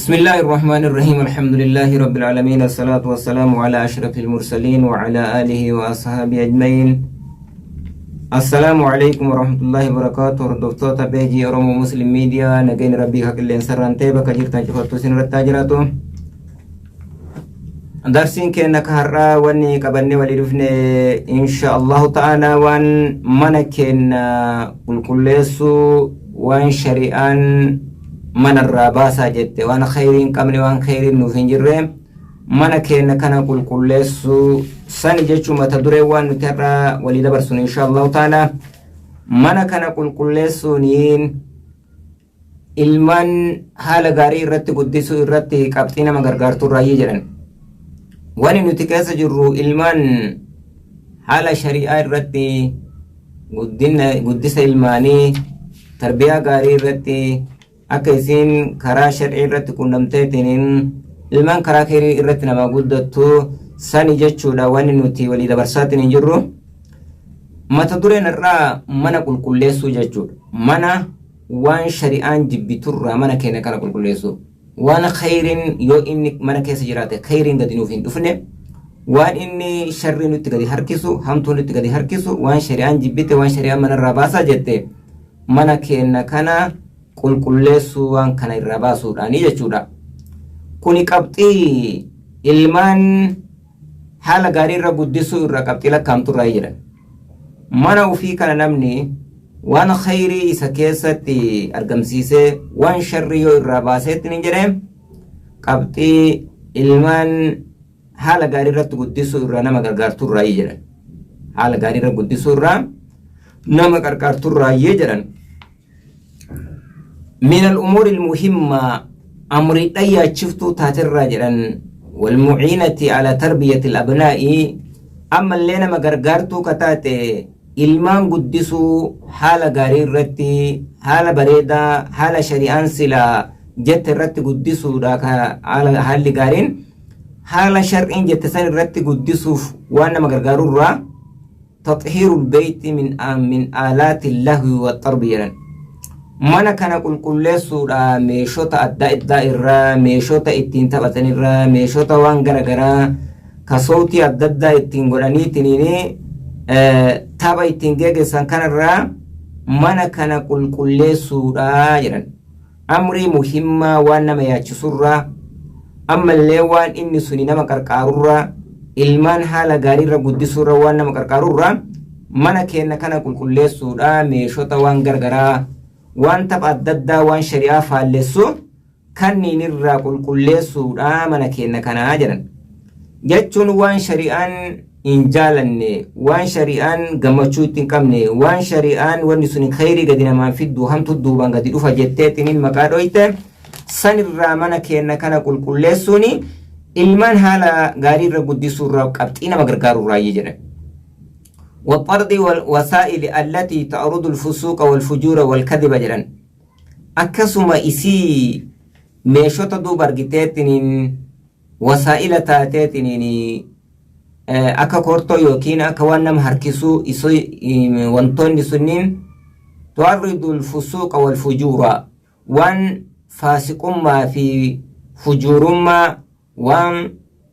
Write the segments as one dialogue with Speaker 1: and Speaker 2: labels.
Speaker 1: بسم الله الرحمن الرحيم الحمد لله رب العالمين الصلاة والسلام على أشرف المرسلين وعلى آله وأصحابه أجمعين السلام عليكم ورحمة الله وبركاته hordoftoota peejii Oromoo Muslim Media nageenya rabbii ka qilleensa irraan ta'e bakka jirtan cufattuu isin irratti jiraatu. Darsiin keenya ka har'aa wanni qabannee walii dhufne insha Allahu ta'ala waan mana keenya qulqulleessuu, waan shari'aan manarraa baasaa jette, waan khayrii hin qabne, waan khayriin nuuf hin jirre mana keenya kana qulqulleessuu sani jechuu. Mata duree waan nuti har'a walii dabarsun insha Allahu ta'ala mana kana qulqulleessuuniin ilmaan haala gaarii irratti guddisuu irratti qabxii nama gargaartuu irraayyee jedhan. Wani nuti keessa jirru ilmaan haala shari'aa irratti guddina, guddisa ilmaanii, tarbiyaa gaarii irratti akka isiin karaa shar'ii irratti qunnamteetiin ilmaan karaa kheyrii irratti nama guddattu sani jechuudha wanni nuti walii dabarsaatiin hin jirru. Mata dureen irraa mana qulqulleessuu jechuudha. Mana waan shari'aan jibbiturraa mana keenya kana qulqulleessuu. Waan kheyriin yoo inni mana keessa jiraate kheyriin gadi nuuf hin dhufne, waan inni sharrii nutti gadi harkisu, hamtuu nutti gadi harkisu, waan shari'aan jibbite, waan shari'aan manarraa baasaa jette mana keenya kana qulqulleessuu, waan kana irraa baasuudhaanii jechuudha. Kuni qabxii ilmaan haala gaarii irra guddisuu irra qabxii lakkaa'amturraa jedhan. Mana ofii kana namni waan khayrii isa keessatti argamsiisee waan sharrii yoo irraa baaseetti ni jedhee qabxii ilmaan haala gaarii irratti guddisuu irraa nama gargaarturraa jedhan. Haala gaarii irra guddisuu irraa nama gargaarturraa jedhan. من الأمور المهمة أمري dhayyaachiftuu taaterraa jedhan والمعينة على تربية الأبناء أما اللي nama gargaartuu kataate ilmaan guddisuu haala gaarii irratti, haala bareedaa, haala shari'aan silaa jette irratti guddisuudha. Haalli gaariin haala shar'iin jette san irratti guddisuuf waan nama gargaarurraa تطهير البيت من آلات اللهو والطرب jedhan. Mana kana qulqulleessuudha meeshota adda addaa irraa, meeshota ittiin taphatan irraa, meeshota waan gara garaa ka sowtii adda addaa ittiin godhaniitiniin tapha ittiin geggeessan kanarraa mana kana qulqulleessuudha jedhan. Amrii muhimmaa waan nama yaachisurraa, ammallee waan inni suni nama qarqaarurraa, ilmaan haala gaariirra guddisuurra waan nama qarqaarurraa mana keenya kana qulqulleessuudha meeshota waan gargaraa, waan tapha adda addaa, waan shari'aa faallessu kanniin irraa qulqulleessuudha mana keenya kanaa jedhan. Jechuun waan shari'aan hin jaalanne, waan shari'aan gammachuu itti hin qabne, waan shari'aan wanni sun khayrii gadi namaan fiddu, hamtu duubaan gadi dhufa jetteetiniin maqaa dhoyte sanirraa mana keenya kana qulqulleessuuni ilmaan haala gaarii irra guddisuurraa qabxii nama gargaarurraayyee jedhan. وطرد والوسائل التي تعرض الفسوق والفجور والكذب jedhan. Akkasuma isii meeshota duuba argiteetiniin wasaa'ila taateetiniin akka kortoo yookiin akka waan nama harkisuu, wantoonni sunniin تعرض الفسوق والفجور waan faasiqummaa fi fujuurummaa, waan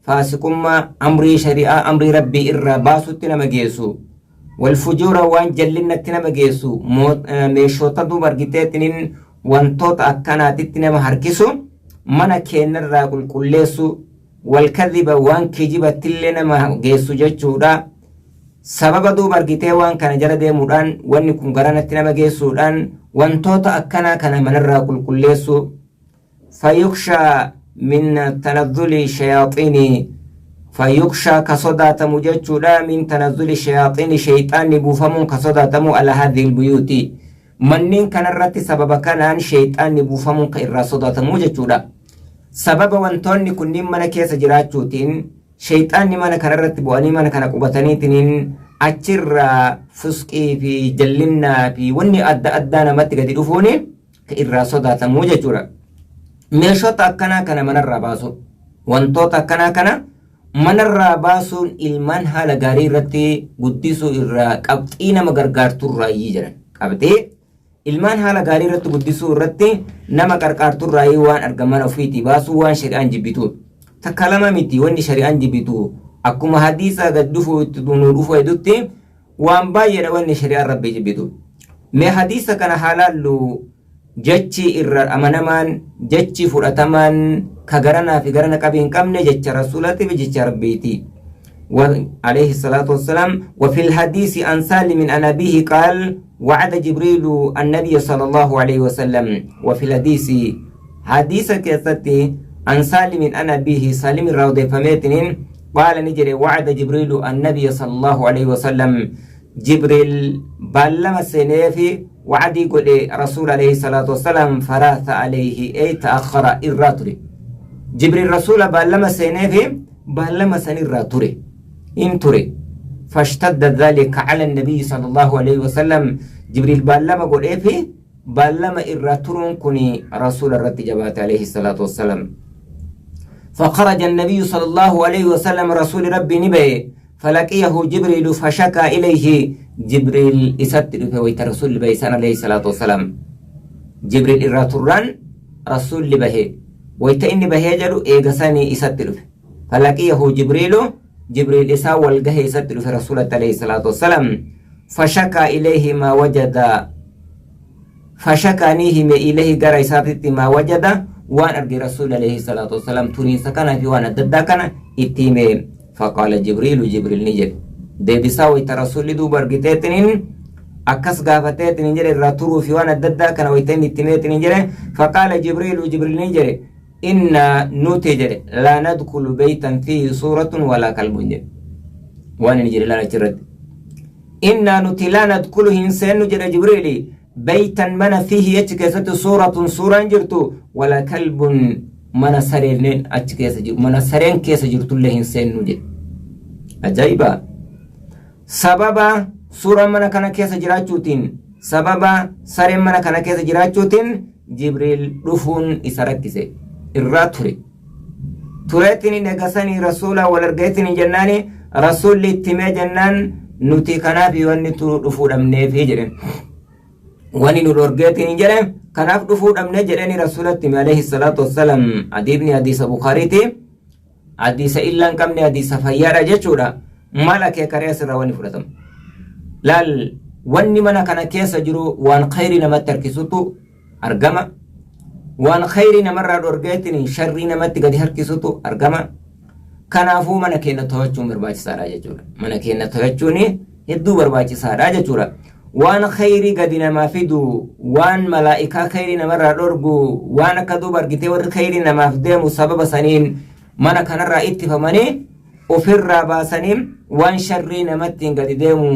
Speaker 1: faasiqummaa amrii shari'aa, amrii rabbii irraa baasutti nama geessu, والفجور waan jallinnatti nama geessu, meeshota duuba argiteetiniin wantoota akkanaatitti nama harkisu mana keenyarraa qulqulleessu, والكذب waan kijibattillee nama geessu jechuudha. Sababa duuba argitee waan kana jala deemuudhaan wanni kun garanatti nama geessuudhaan wantoota akkanaa kana manarraa qulqulleessu. فيخشى من تنزل الشياطين فيخشى ka sodaatamu jechuudha من تنزل الشياطين shayxaanni buufamuun ka sodaatamu على هذه البيوت manneen kanarratti sababa kanaan shayxaanni buufamuun ka irraa sodaatamu jechuudha. Sababa wantoonni kunniin mana keessa jiraachuutiin shayxaanni mana kanarratti bu'anii mana kana qubataniitiin achirraa fusqii fi jallinnaa fi wanni adda addaa namatti gadi dhufuuni ka irraa sodaatamu jechuudha. Meeshota akkanaa kana manarraa baasu, wantoota akkanaa kana manarraa baasuun ilmaan haala gaarii irratti guddisuu irraa qabxii nama gargaarturraayyii jedhan. Qabxii Ilmaan haala gaarii irratti guddisuu irratti nama qarqaarturraayii waan argaman ofiitii baasuu waan shari'aan jibbitu. Takka lama miti wanni shari'aan jibbitu. Akkuma hadiisa gad dhufu itti nu dhufu heddutti waan baay'eedha wanni shari'aan Rabbii jibbitu. Mee hadiisa kana haa laallu. Jechi irra amanamaan, jechi fudhatamaan, ka garanaa fi garana qabii hin qabne jecha Rasuulaatii fi jecha Rabbiiti. عليه الصلاة والسلام. وفي الحديث عن سالم عن أبيه قال: وعد جبريل النبي صلى الله عليه وسلم. وفي الحديث، حديث كيستي، عن سالم عن أبيه، سالم الراودي فميتنين، قال نجري: وعد جبريل النبي صلى الله عليه وسلم. جبريل بلما سينيفي وعدي قل رسول عليه الصلاة والسلام، فراث عليه أي تأخر الراتري. جبريل رسول بلما سينيفي بلما سن الراتري إن تري. فاشتد ذلك على النبي صلى الله عليه وسلم. جبريل بلما قل إيه في بلما الراترون كني رسول الرت جبات عليه الصلاة والسلام. فخرج النبي صلى الله عليه وسلم، رسول ربي نبي، فلقيه جبريل فشكى إليه. جبريل إسات ويت رسول بيسان عليه الصلاة والسلام. جبريل إراتران رسول به ويت إني به جلو إيغساني إسات. فلقيه جبريل، جبريل إسا والقه إسات في رسول عليه الصلاة والسلام. فشكى إليه ما وجد، فشكى نيهم إليه قرأ إساتي ما وجد، وان أرجي رسول عليه الصلاة والسلام تورين سكنا في وانا ددا كان اتيمي. فقال جبريل، جبريل نجد deebisaa wayta Rasuulli duuba argiteetiniin akkas gaafateetiniin jedhe irraa turuu fi waan adda addaa kana wayta inni itti himeetiniin jedhe. فقال جبريل، جبريل ni jedhe: إنا nuti jedhe لا ندخل بيتا فيه صورة ولا كلب jedhe. Waan inni jedhe laala achirratti: إنا nuti لا ندخل hin seennu jedhe Jibriili بيتا mana فيه achi keessatti صورة suuraan jirtu ولا كلب mana sareen achi keessa jiru, mana sareen keessa jirtullee hin seennu jedhe. Ajaa'iba! Sababa suuraan mana kana keessa jiraachuutiin, sababa sareen mana kana keessa jiraachuutiin Jibriil dhufuun isa rakkise, irraa ture. Tureetiin eegasanii Rasuula wal argeetiin jennaani Rasuulli itti himee jennaan, nuti kanaaf wanni dhufuu dhabneefi jedhen. Wani nu dhorgeetiin jedhe kanaaf dhufuu dhabne jedheni Rasuulatti hime عليه الصلاة والسلام. Hadiisni hadiisa Bukaariiti, hadiisa illaa hin qabne, hadiisa fayyaadha jechuudha. Maal akeekaree asirraa wanni fudhatama? Laal, wanni mana kana keessa jiru waan khayrii namatti harkisutu argama, waan khayrii namarraa dhorgeetiin sharrii namatti gadi harkisutu argama. Kanaafuu mana keenya to'achuun barbaachisaadha jechuudha. Mana keenya to'achuun hedduu barbaachisaadha jechuudha. Waan khayrii gadi namaa fidu, waan malaa'ikaa khayrii namarraa dhorgu, waan akka duuba argitee warri khayrii namaaf deemu sababa saniin mana kanarraa ittifamanii ofirraa baasanii waan sharrii namatti gadi deemu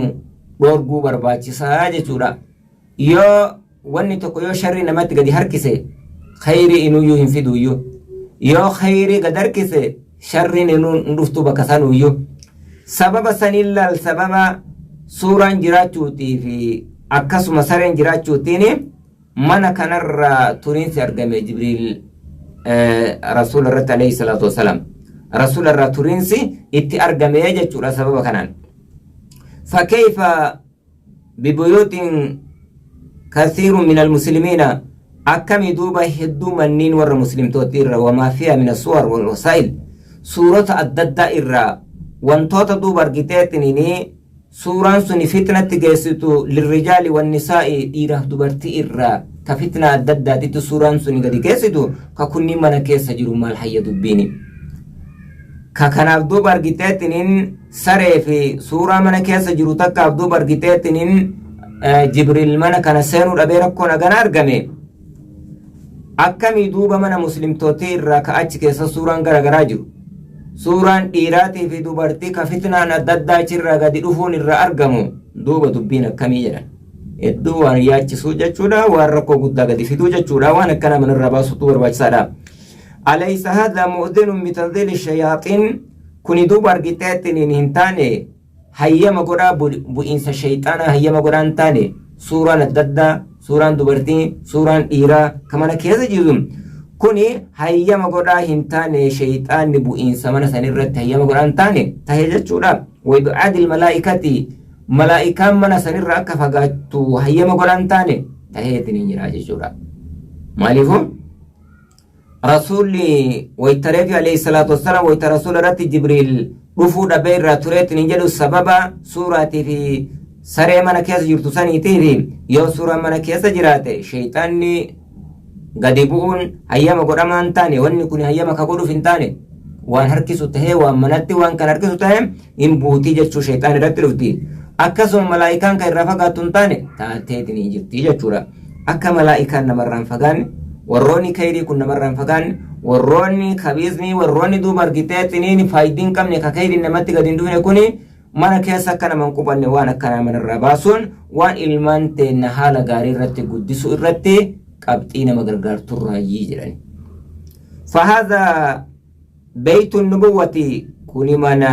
Speaker 1: dhorguu barbaachisaa jechuudha. Yoo wanni tokko yoo sharrii namatti gadi harkise, khayrii inuyyuu hin fiduyyuu. Yoo khayrii gad harkise, sharriin inuu hin dhuftu bakka sanuyyuu. Sababa saniin laal, sababa suuraan jiraachuutii fi akkasuma sareen jiraachuutiin mana kanarraa turiinsi argame Jibriil Rasuula irratti عليه الصلاة والسلام. Rasuula irraa turiinsi itti argame jechuudha sababa kanaan. فكيف ببيوت كثير من المسلمين؟ Akkami duuba hedduu manniin warra muslimtooti irra وما فيها من الصور والوسائل suurota adda addaa irraa wantoota duuba argiteetinini suuraan suni fitnatti geessitu للرجال والنساء dhiiraaf dubartii irraa ka fitna adda addaatitti suuraan suni gadi geessitu ka kunniin mana keessa jiru maal hayya dubbiini? Ka kanaaf duuba argiteetiniin saree fi suuraa mana keessa jiru takkaaf duuba argiteetiniin Jibriil mana kana seenuu dhabee rakkoon agana argame. Akkamii duuba mana muslimtootii irraa ka achi keessa suuraan garagaraa jiru, suuraan dhiiraatii fi dubartii ka fitnaan adda addaa achirraa gadi dhufuun irraa argamu, duuba dubbiin akkamii jedhan? Hedduu waan yaachisuu jechuudha, waan rakkoo guddaa gadi fiduu jechuudha. Waan akkana manarraa baasutu barbaachisaadha. أليس هذا مؤذن بتنزيل الشياطين؟ Kuni duuba argiteettiniin hin taane hayyama godhaa bu'iinsa shayxaanaa hayyama godhaa hin taane? Suuraan adda addaa, suuraan dubartii, suuraan dhiiraa ka mana keessa jiru kuni hayyama godhaa hin taane shayxaanni bu'iinsa mana san irratti hayyama godhaa hin taane tahe jechuudha. وإبعاد الملائكة malaa'ikaan mana sanirra akka fagaattu hayyama godhaa hin taane. Taheetiin jira jechuudha. Maaliifuu Rasuulli wayta reefi alayhi salaatu wassalaam wayta rasuula irratti Jibriil dhufuu dhabee irraa tureetiin hin jedhu sababa suuraatii fi saree mana keessa jirtu saniitiif yoo suuraan mana keessa jiraate sheeyxaanni gadi bu'uun hayyama godhamaa hin taane wanni kun hayyama ka godhuuf hin taane waan harkisu tahee waan manatti waan kan harkisu tahe hin buutii jechuu sheeyxaan irratti dhufti. Akkasuma malaa'ikaan kan irraa fagaattu hin taane taateetiin hin jirti jechuudha. Akka malaa'ikaan namarraa hin fagaanne warroonni kayrii kun namarraa hin fagaanne warroonni kabiisni warroonni duuba argiteetiniin faayidii hin qabne ka kayriin namatti gadi hin dhufne kuni mana keessa akka nama hin qubanne waan akkanaa manarraa baasuun waan ilmaan teenna haala gaarii irratti guddisuu irratti qabxii nama gargaarturraayyii jedhani. Fahaadha Beytu nubuwwati kuni mana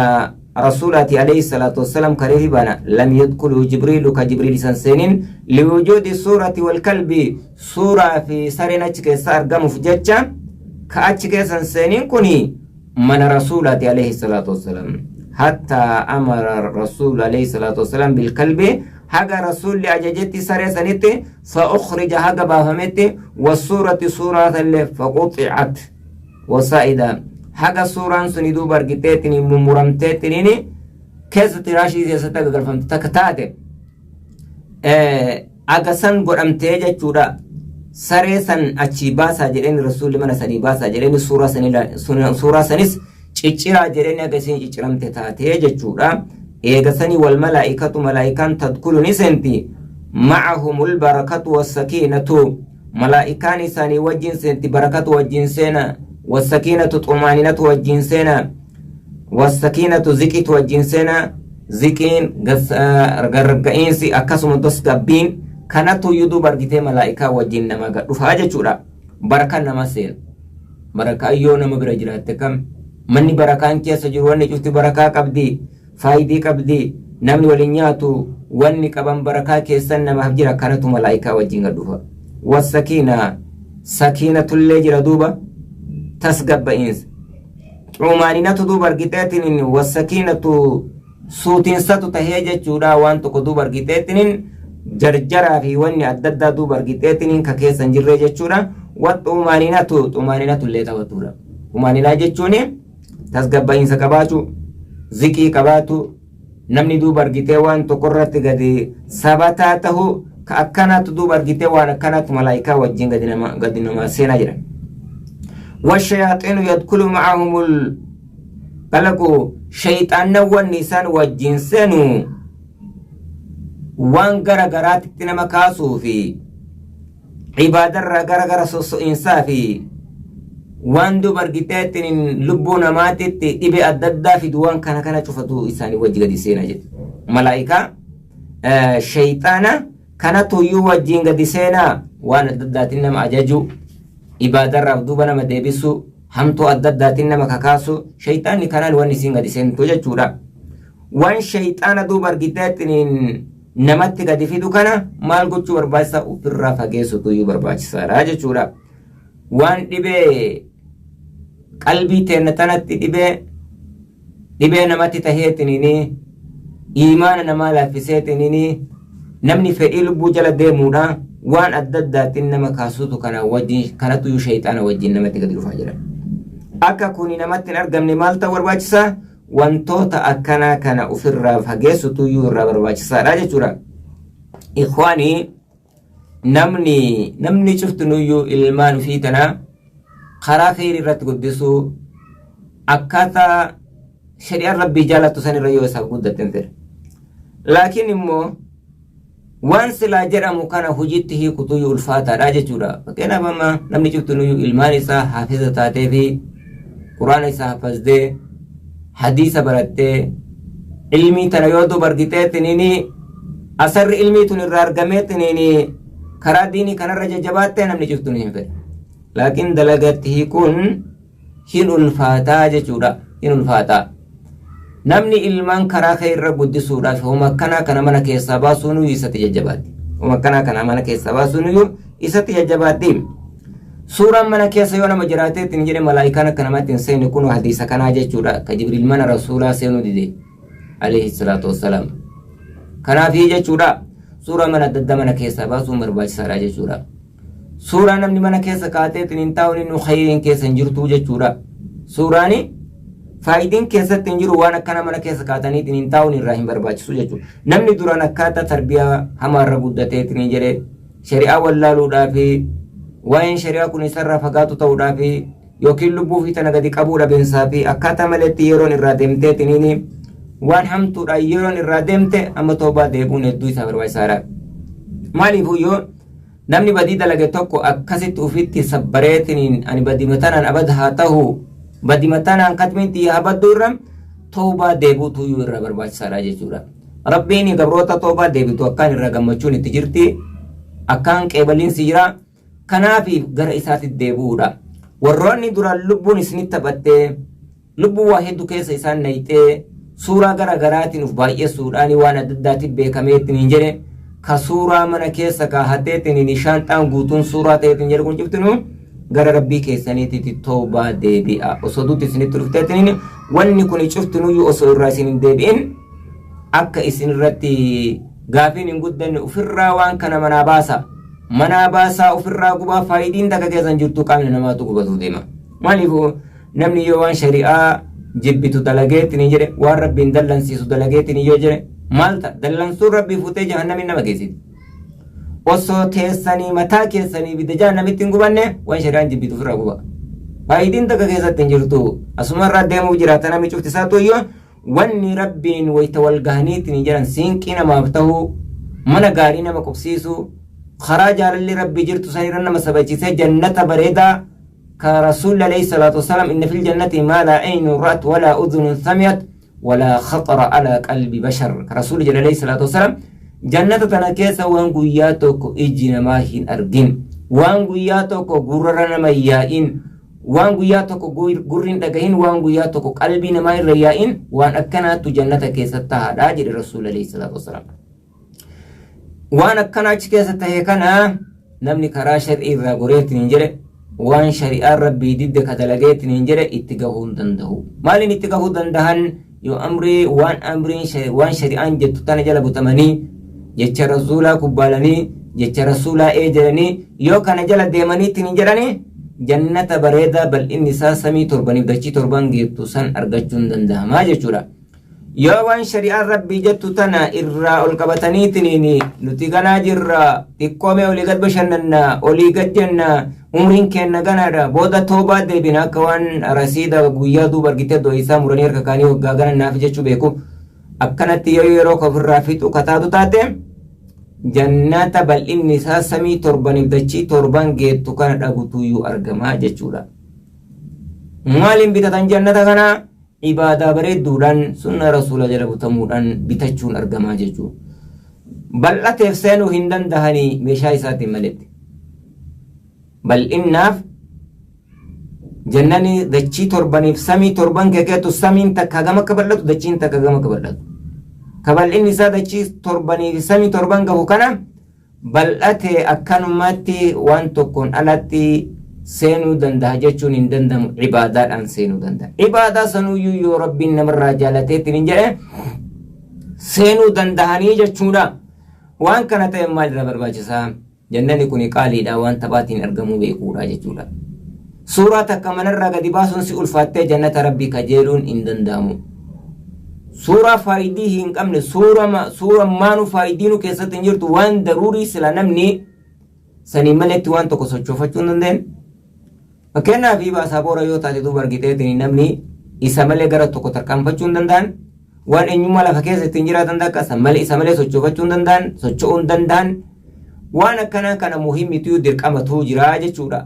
Speaker 1: rasuulaati alayhi salaatu wassalaam kareefi bana lam yadkulu jibriilu ka jibriil isan seenin liwujuudi suurati walkalbi suuraa fi sareen achi keessa argamuuf jecha ka achi keessa hin seenin kuni mana rasuulaati alayhi salaatu wassalaam hattaa amara rasuul alayhi salaatu wassalaam bilkalbi haga rasuulli ajajetti saree sanitti fa ukhrija haga baafametti wasuurati suuraa sallee faquxicat wasaa'ida haga suuraan suni duuba argiteetiniin mummuramteetiniin keessa tiraashii keessatti haga galfamte takka taate aga san godhamtee jechuudha. Saree san achii baasaa jedheen rasuulli mana sanii baasaa jedheen suuraa sanis cicciraa jedheen haga isiin cicciramte taatee jechuudha. Eega sanii wal malaa'ikatu malaa'ikaan tadkulu ni seenti ma'ahumul barakatu wassakiinatu Malaa'ikaan isaanii wajjin seenti barakatu wajjin seena wassakiinatu xumaaninatu wajjin seena wassakiinatu ziqitu wajjin seena ziqiin garga'iinsi akkasuma tasgabbiin kanatu iyyuu duuba argitee malaa'ikaa wajjin nama dhufaa jechuudha. Barakaan nama seena. Barakaan yoo nama bira jiraatte kam manni barakaan keessa jiru wanni cufti barakaa qabdi. Faayidii qabdi namni waliin nyaatu wanni qaban barakaa keessan namaaf jira kanatu malaa'ikaa wajjin gad dhufa. Wassakiina sakiinatullee jira duuba tasgabba'iinsa. Xumaaninatu duuba argiteetinin wassakiinatu suutiinsatu tahee jechuudha waan tokko duuba argiteetinin jarjaraa fi wanni adda addaa duuba argiteetinin ka keessa hin jirree jechuudha. Waxumaaninatu xumaaninatullee taphatudha. Xumaaninaa jechuun tasgabba'iinsa qabaachuu, ziqii qabaatu, namni duuba argitee waan tokko irratti gadi sabataa tahu ka akkanaatu duuba argitee waan akkanaatu malaa'ikaa wajjin gadi nama gadi namaa seenaa jedhan. Washayaaxiinu yadkulu ma'ahumul qalaqu shayxaannan wanni isaan wajjin seenu waan gara garaatitti nama kaasuu fi Ibaadarraa gara gara sosso'iinsaa fi waan duuba argiteettiin lubbuu namaatitti dhibee adda addaa fidu waan kana kana cufatu isaanii wajji gadi seenaa jedhu. Malaa'ikaa shayxaana kanatu iyyuu wajjiin gadi seenaa waan adda addaatiin nama ajaju ibaadarraaf duuba nama deebisu hamtuu adda addaatiin nama kakaasu shayxaanni kanaan waan isiin gadi seentu jechuudha. Waan shayxaana duuba argiteettiin namatti gadi fidu kana maal gochuu barbaachisa ofirraa fageessutu iyyuu barbaachisaadha jechuudha. Waan dhibee qalbii teenna tanatti dhibee dhibee namatti taheetiniini iimaana namaa laaffiseetiniini namni fedhii lubbuu jala deemuudha waan adda addaatiin nama kaasutu kana wajjin kanatu iyyuu shayxaana wajjin namatti gadi dhufaa jira. Akka kuni namatti hin argamne maal ta'uu barbaachisaa? Wantoota akkanaa kana ofirraa fageessutuyyuu irraa barbaachisaadha jechuudha. Ikhwaanii namni namni cuftinuyyuu ilmaan ofii tana karaa kheyrii irratti guddisuu akkaataa shari'aan rabbii jaalattu san irra yoo isaaf guddatte hin fedha. Laakiin immoo waan silaa jedhamu kana hojiitti hiikutuyyuu ulfaataadha jechuudha. Fakkeenyaaf amma namni cuftinuyyuu ilmaan isaa hafiza taatee fi quraana isaa hafazdee hadiisa barattee ilmii tana yoo duuba argiteetiniini asarri ilmii tun irraa argameetiniini karaa diinii kanarra jajjabaattee namni cuftuun hin fedha. Laakiin dalagatti hiikuun hin ulfaataa jechuudha. Hin ulfaataa. Namni ilmaan karaa kee irra guddisuudhaaf homa akkanaa kana mana keessaa baasuun isatti jajjabaatti. Homa akkanaa kana mana keessaa baasuun isatti jajjabaatti. Suuraan mana keessa yoo nama jiraatee ittiin jedhe malaa'ikaan akka namatti hin seenne kun hadiisa kanaa jechuudha. Ka Jibriil mana rasuulaa seenuu dide. Alayhi salaatu wassalaam. Kanaafii jechuudha. Suuraa mana adda addaa mana keessaa baasuun barbaachisaadha jechuudha. Suuraa namni mana keessa kaa'ateetiin hin taa'uun inni khayriin keessa hin jirtu jechuudha. Suuraani faayidiin keessatti hin jiru waan akkana mana keessa kaa'ataniitiin hin taa'uun irraa hin barbaachisu jechuudha. Namni duraan akkaataa tarbiyaa hamaarra guddateetiin hin jedhe shari'aa wallaaluudhaa fi waa'een shari'aa kun isarraa fagaatu ta'uudhaa fi yookiin lubbuu fi tana gadi qabuu dhabinsaa fi akkaataa maletti yeroon irraa deemteetiniin waan hamtuudhaan yeroon irraa deemte amma toobaa deebi'uun hedduu isaa barbaachisaadha. Maaliifuu yoo namni badii dalage tokko akkasitti ufitti sabbareetiniin ani badima tanaan abad haa tahu badima tanaan katmiin tiyya haa badduu irra toobaa deebi'utu iyyuu irraa barbaachisaadha jechuudha. Rabbiin gabroota toobaa deebitu akkaan irraa gammachuun itti jirti akkaan qeebaliinsi jira. Kanaafi gara isaatti deebi'uudha. Warroonni duraan lubbuun isinitti taphattee, lubbuu waa hedduu keessa isaan nayxee, suuraa gara garaatiin uf baay'essuudhaan waan adda addaatiin beekameettiin hin jedhe, ka suuraa mana keessa kaahateetiin hin shaanxaan guutuun suuraa ta'eetiin jedhe kun cuftinuu gara Rabbii keessaniititti tawbaa deebi'a. Osoo duuti isinitti dhufteetiin wanni kun cuftinuyyuu osoo irraa isin hin deebi'in akka isin irratti gaafiin hin guddanne ufirraa waan kana manaa baasa. Manaa baasaa ofirraa gubaa faayidiin takka keessa hin jirtu qaamni namaatu gubatuu deema. Maaliifuu namni yoo waan shari'aa jibbitu dalageetiin hin jedhe waan rabbiin dallansiisu dalageetiin yoo jedhe maal ta'a dallansuun rabbii fuutee jahannamiin nama geessiti. Osoo teessanii mataa keessanii ibidda jahannamitti hin gubanne waan shari'aan jibbitu ofirraa guba. Faayidiin takka keessatti hin jirtu asumarraa deemuuf jiraata namni cufti isaatu iyyuu Wanni Rabbiin wayta wal gahaniitiin jedhan siinqii namaaf tahuu, mana gaarii nama qubsiisuu, karaa jaalalli Rabbii jirtu san irra nama sabachiisee jannata bareedaa ka Rasuulli alayhi salaatu wassalaam inna fil jannati maa laa aynun ra'at walaa udhunun sami'at walaa khaxara alaa qalbi bashar ka Rasuulli jedhe alayhi salaatu wassalaam jannata tana keessa waan guyyaa tokko ijji namaa hin argin waan guyyaa tokko gurrarra nama hin yaa'in Waan guyyaa tokko gurri hin dhagahin, waan guyyaa tokko qalbii namaa irra hin yaa'in, waan akkanaattu jannata keessa tahaadha jedhe Rasuulli alayhi salaatu wassalaam. Waan akkanaa achi keessa tahe kana namni karaa shar'ii irraa goreetiin hin jedhe, waan shari'aan Rabbii didde ka dalageetiin hin jedhe itti gahuu hin danda'u. Maaliin itti gahuu dandahan? Yoo amrii waan amriin waan shari'aan jettu tana jala butamanii jecha Rasuulaa kubbaalanii jecha Rasuulaa ee jedhanii yoo kana jala deemaniitiin hin jedhanii jannata bareedaa bal'inni isaa samii torbaniif dachii torban geettu san argachuun danda'amaa jechuudha. Yoo waan shari'aan Rabbii jettu tana irraa ol qabataniitiniin nuti ganaa jirra xiqqoomee olii gad bashannanna olii gad jenna umriin keenna ganaadha booda toobaa deebina akka waan rasiida guyyaa duuba argitee do'iisaa muranii harka kaanii waggaa gana naaf jechuu beeku akkanatti yoo yeroo ka ofirraa fixu kataatu taate jannata bal'inni isaa samii torbaniif dachii torban geettu kana dhabutuyyuu argamaa jechuudha. Maaliin bitatan jannata kana? Ibaadaa bareedduudhaan sunna rasuula jala butamuudhaan bitachuun argamaa jechuudha. Bal'ateef seenuu hin dandahanii meeshaa isaatiin maletti. Bal'innaaf jannani dachii torbaniif samii torban kekeetu samiin takka hagam akka bal'atu dachiin takka hagam akka bal'atu. Ka bal'inni isaa dachii torbaniif samii torban gahu kana bal'ate akkanumatti waan tokkoon alatti seenuu danda'a jechuun hin danda'amu ibaadaadhaan seenuu danda'a. Ibaadaa sanuyyuu yoo Rabbiin namarraa jaalateetiin hin jedhe seenuu danda'anii jechuudha. Waan kana ta'e maal irra barbaachisaa? Jannanni kun qaaliidha waan taphaatiin argamuu beekuudha jechuudha. Suuraa takka manarraa gadi baasuun si ulfaattee jannata Rabbii kajeeluun hin danda'amu. Suuraa faayidii hin qabne suura suura maanu faayidiinu keessatti hin jirtu waan daruurii sila namni sanii maletti waan tokko sochoofachuu hin dandeenye. Fakkeenyaaf baasaboora yoo taate duuba argiteetiin namni isa malee gara tokko tarkaanfachuu hin danda'an. Waan eenyummaa lafa keessa ittiin jiraatan takka san malee isa malee sochoofachuu hin danda'an socho'uu hin danda'an. Waan akkanaa kana muhimmituyyuu dirqamatu jira jechuudha.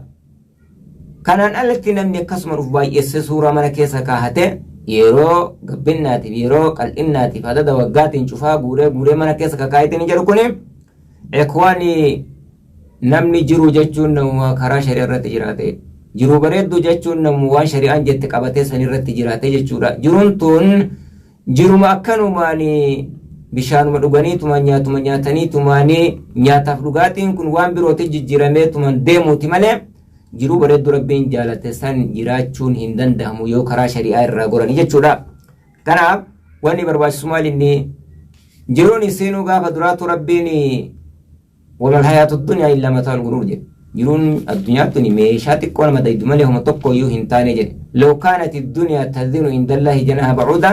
Speaker 1: Kanaan alatti namni akkasuma uf baay'essee suuraa mana keessa kaahate yeroo gabbinnaatiif yeroo qal'innaatiif adada waggaatiin cufaa guuree guuree mana keessa kakaayete ni jedhu kuni ikwaani namni jiru jechuun namuma karaa shari'a irratti jiraate jiruu bareedduu jechuun namuma waan shari'aan jette qabatee san irratti jiraate jechuudha jiruun tun Jiruma akkanumaani bishaanuma dhuganiitumaan nyaatuma nyaataniitumaani nyaataaf dhugaatiin kun waan birooti jijjiirameetumaan deemuuti malee jiruu bareedduu Rabbiin jaalate san jiraachuun hin danda'amu yoo karaa shari'aa irraa goranii jechuudha. Kanaaf wanni barbaachisu maal inni Jiruun isiinuu gaafa duraatu Rabbiin wamal hayaatu dunyaa illaa mataa'ul guruur jedhe. Jiruun addunyaa tuni meeshaa xiqqoo nama daydu malee homa tokko iyyuu hin taane jedhe. Law kaanati dunyaa tazinu indallaahi janaaha ba'uuda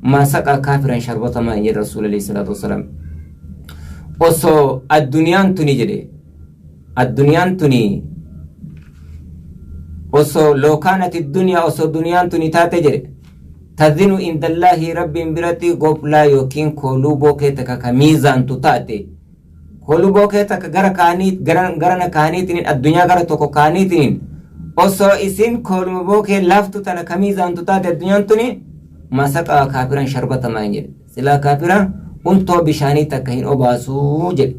Speaker 1: maa saqaa kaafiran sharbata maa'in jedhe Rasuul alayhi salaatu wassalaam. Osoo addunyaan tuni jedhe addunyaan tuni osoo law kaanati dunyaa osoo duniyaan tuni taate jedhe Tazinu indallaahi Rabbiin biratti goblaa yookiin kooluu bookee takka ka miizaantu taate kooluu bookee takka gara kaanii gara garana kaaniitiniin addunyaa gara tokko kaaniitiniin osoo isin kooluma bookee laaftu tana ka miizaantu taate addunyaan tuni masaqaa kaafiran sharbatamaa hin jedhe silaa kaafira untoo bishaanii takka hin obaasuu jedhe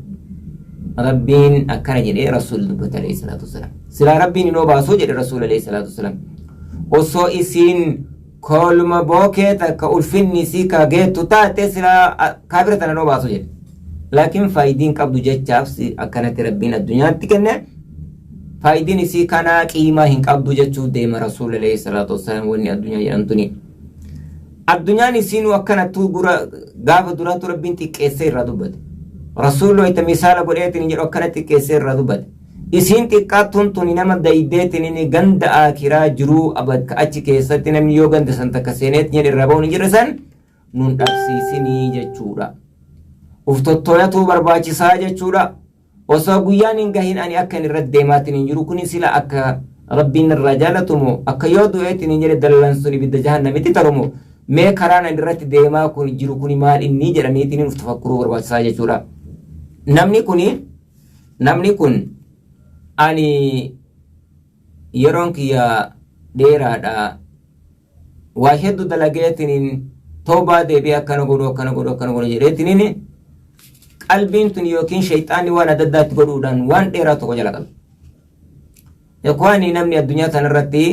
Speaker 1: Rabbiin akkana jedhee rasuul dubbate alayhi salaatu wasalaam silaa Rabbiin hin obaasuu jedhe rasuul alayhi salaatu wasalaam osoo isiin kooluma bookee takka ulfinni isii ka geettu taate silaa kaafira tana noo baasu jedhe. Laakiin faayidiin qabdu jechaaf si akkanatti Rabbiin addunyaatti kenne faayidiin isii kanaa qiimaa hin qabdu jechuu deema Rasuulli alayhi salaatu wassalaam wanni addunyaa jedhamtuni. Addunyaan isiinuu akkanattuu gura gaafa duraatu Rabbiin xiqqeessee irraa dubbate. Rasuulli wayita misaala godheetiin jedhu akkana xiqqeessee irraa dubbate. Isiin xiqqaattuun tuni nama daydeetinini ganda aakiraa jiruu abad ka achi keessatti namni yoo ganda san takka seeneetin jedhe irraa ba'uun hin jirre san nun dhabsiisinii jechuudha. Uf tottooyatuu barbaachisaa jechuudha. Osoo guyyaan hin gahin ani akka inni irratti deemaatiin hin jiru kuni sila akka Rabbiin irraa jaalatumo akka yoo du'eetiin hin jedhe dallan sun ibidda jahannamitti tarumo mee karaan ani irratti deemaa kun jiru kuni maal inni jedhaniitiin uf tafakkuruu barbaachisaa jechuudha. Namni kuni Namni kun ani yeroon kiyya dheeraadha waa heddu dalageetiniin toobaa deebi'ee akkana godhu akkana godhu akkana godhu jedheetiniin qalbiin tun yookiin shayxaanni waan adda addaatti godhuudhaan waan dheeraa tokko jala qabe. Ikwaanii namni addunyaa tanarratti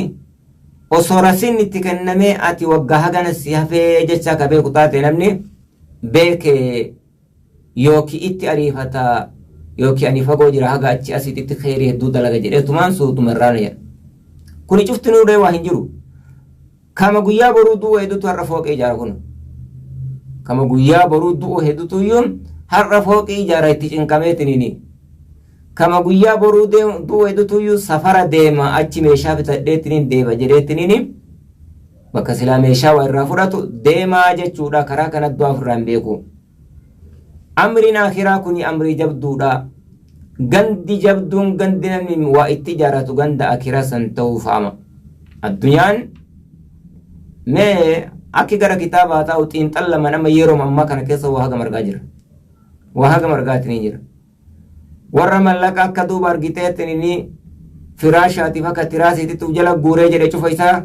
Speaker 1: osoo rasiin itti kennamee ati waggaa hagana si hafee jechaa ka beeku taate namni beekee yooki itti ariifata yooki ani fagoo jira haga achi asiititti kheyrii hedduu dalaga jedheetumaan suutuma irraana jedha. Kuni cuftinuu ree waa hin jiru. Kama guyyaa boruu du'u hedduutu har'a fooqii ijaara kun. Kama guyyaa boruu du'u hedduutu iyyuu har'a fooqii ijaara itti cinqameetiniini. Kama guyyaa boruu du'u hedduutu iyyuu safara deema achi meeshaa bitadheetiniin deema jedheetiniini. Bakka silaa meeshaa waa irraa fudhatu deemaa jechuudha karaa kana du'aa ofirraa hin beeku. Amriin akhiraa kuni amrii jabduudha. Gandi jabduun gandi namni waa itti ijaaratu ganda akiraa san ta'uu faama. Addunyaan mee akki gara kitaabaa taa'u xiinxallaman amma yeroo ammaa kana keessa waa hagam argaa jira. Waa hagam argaatiin jira. Warra mallaqa akka duuba argiteetinini firaashaatiif akka tiraasiititti uf jala guuree jedhe cufa isaa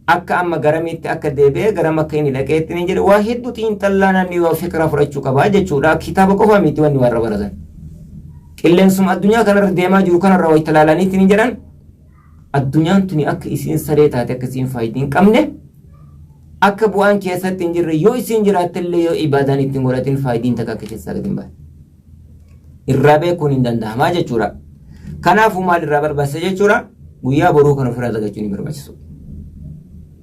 Speaker 1: akka amma garamiitti akka deebi'ee garam akka inni dhaqeettini jedhe waa hedduu xiinxallaa namni waa fikra fudhachuu qabaa jechuudha. Kitaaba qofa miti wanni warra baratan. Qilleensuma addunyaa kanarra deemaa jiru kanarra wayita laalaniitiin jedhan addunyaan tuni akka isiin saree taate akka isiin faayidaa hin qabne akka bu'aan keessatti hin jirre yoo isiin jiraattellee yoo ibaadaan ittiin godhatin faayidiin takka akka keessaa gadi hin baane. Irraa beekuun hin danda'amaa jechuudha. Kanaafuu maal irraa barbaachisa jechuudha? Guyyaa boruu kan ofirraa dagachuun hin barbaachisu.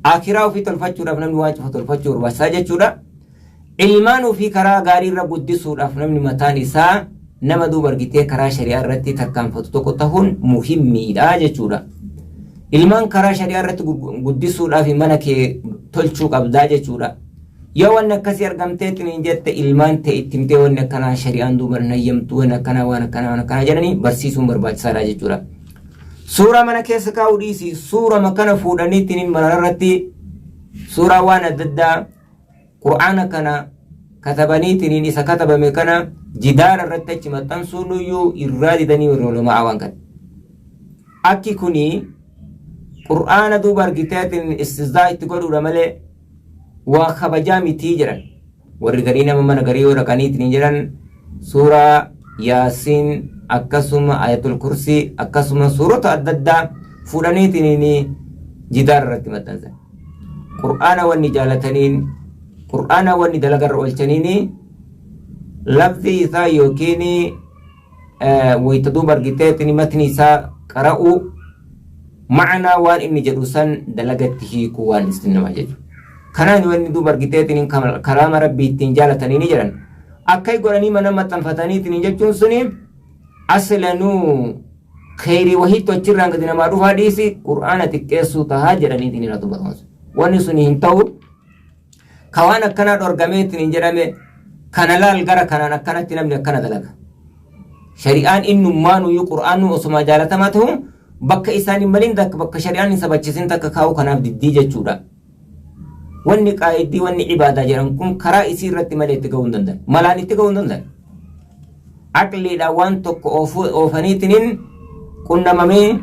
Speaker 1: Akiraa ofii tolfachuudhaaf namni waan cufa tolfachuu barbaachisaa jechuudha. Ilmaan ofii karaa gaarii irra guddisuudhaaf namni mataan isaa nama duuba argitee karaa shari'aa irratti tarkaanfatu tokko tahuun muhimmiidha jechuudha. Ilmaan karaa shari'aa irratti guddisuudhaaf mana kee tolchuu qabdaa jechuudha. Yoo wanni akkasii argamteetiin hin jette ilmaan tee itti himtee wanni akkanaa shari'aan duuba hin hayyamtu wanni akkanaa waan akkanaa waan akkanaa jedhanii barsiisuun barbaachisaadha jechuudha. Suuraa mana keessa kaa'uu dhiisi suurama kana fuudhaniitiin mana irratti suuraa waan adda addaa qur'aana kana katabaniitiin isa katabame kana jidaara irratti achi maxxansuun iyyuu irraa didanii warri ulamaa waan kana. Akki kuni qur'aana duuba argiteetiin istizaa itti godhuudha malee waa kabajaa mitii jedhan. Warri garii nama mana garii yoo dhaqaniitiin jedhan suuraa Yaasiin akkasuma ayatul kursii akkasuma suurota adda addaa fuudhaniitiin jidaara irratti maxxansan. Qur'aana wanni jaalataniin qur'aana wanni dalagarra oolchaniin lafzi isaa yookiin wayta duuba argiteetiin matni isaa qara'uu ma'anaa waan inni jedhu san dalagatti hiikuu waan isin nama jechu. Kanaan wanni duuba argiteetiin kalaama rabbii ittiin jaalatanii ni jedhan. Akkai godhanii mana maxxanfataniitiin jechuun suni aslanuu kheyrii wahiitu achirraan gadi namaa dhufaa dhiisi qur'aana xiqqeessuu tahaa jedhaniitiin irraa dubbataman. Wanni suni hin ta'u. Ka waan akkanaa dhorgameetiin hin jedhame kana laal gara kanaan akkanatti namni akkana dalaga. Shari'aan innummaanuyyuu qur'aannu osumaa jaalatamaa ta'u bakka isaan hin malin takka bakka shari'aan hin sabachiisin takka kaa'uu kanaaf diddii jechuudha. Wanni qaa'iddii wanni ibaadaa jedhan kun karaa isii irratti malee itti ga'uu hin danda'an. Malaan itti ga'uu hin danda'an. Aqliidhaan waan tokko oofaniitiniin qunnamamee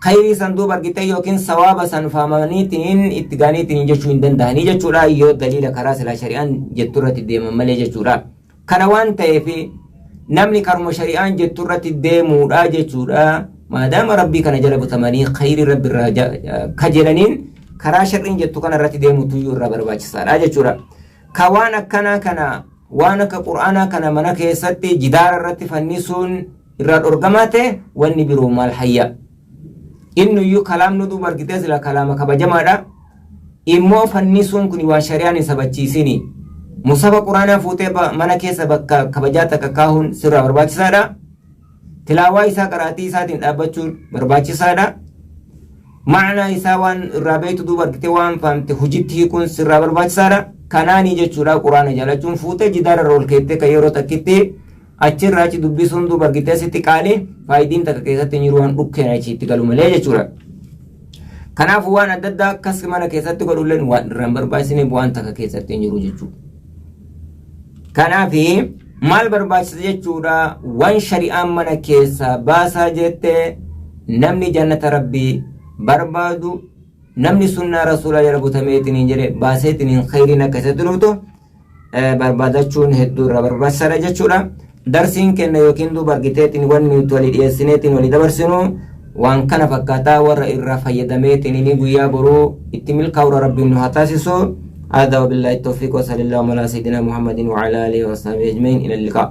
Speaker 1: khayrii san duuba argitee yookiin sawaaba san faamaniitiniin itti ga'aniitiniin jechuu hin danda'anii jechuudha yoo daliila karaa silaa shari'aan jettu irratti deeman malee jechuudha. Kana waan ta'eef namni karuma shari'aan jettu irratti deemuudha jechuudha. Maadaama rabbii kana jala butamanii khayrii rabbi irraa kajeelaniin karaa shar'iin jettu kana irratti deemutuyyuu irraa barbaachisaadha jechuudha. Ka waan akkanaa kana waan akka qur'aanaa kana mana keessatti jidaara irratti fannisuun irraa dhorgamaa ta'e wanni biroo maal hayya. Innuyyuu kalaamni duuba argitee sila kalaama kabajamaadha. Immoo fannisuun kun waan shari'aan hin sabachiisini. Musafa qur'aanaa fuutee mana keessa bakka kabajaa takka kaahuun sirraa barbaachisaadha. Tilaawaa isaa qaraatii isaatiin dhaabbachuun barbaachisaadha. Ma'anaa isaa waan irraa beektu duuba argitee waan fahamte hojiitti hiikuun sirraa barbaachisaadha. Kanaanii jechuudha quraana jaalachuun fuutee jidaara irra ol keettee kan yeroo takkitti achirraa achi dubbisuun duuba argitee sitti qaali faayidiin takka keessatti hin jiru waan dhukkeen achi itti galu malee jechuudha. Kanaafuu waan adda addaa akkas mana keessatti godhulleen waan irraa hin barbaachisne bu'aan takka keessatti hin jiru jechuudha. Kanaaf maal barbaachisa jechuudha waan shari'aan mana keessaa baasaa jette namni jannata rabbii barbaadu namni sunnaa rasuulaa jala butameetiin hin jedhe baaseetiin hin khayriin akka isatti dhuftu barbaadachuun hedduu irraa barbaachisaadha jechuudha. Darsiin kenna yookiin duuba argiteetiin wanni nuti walii dhiyeessineetiin walii dabarsinu waan kana fakkaataa warra irraa fayyadameetiin inni guyyaa boruu itti milkaa'uura rabbiin nu haa taasisu. هذا وبالله التوفيق وصلى الله على سيدنا محمد وعلى اله وصحبه اجمعين الى اللقاء.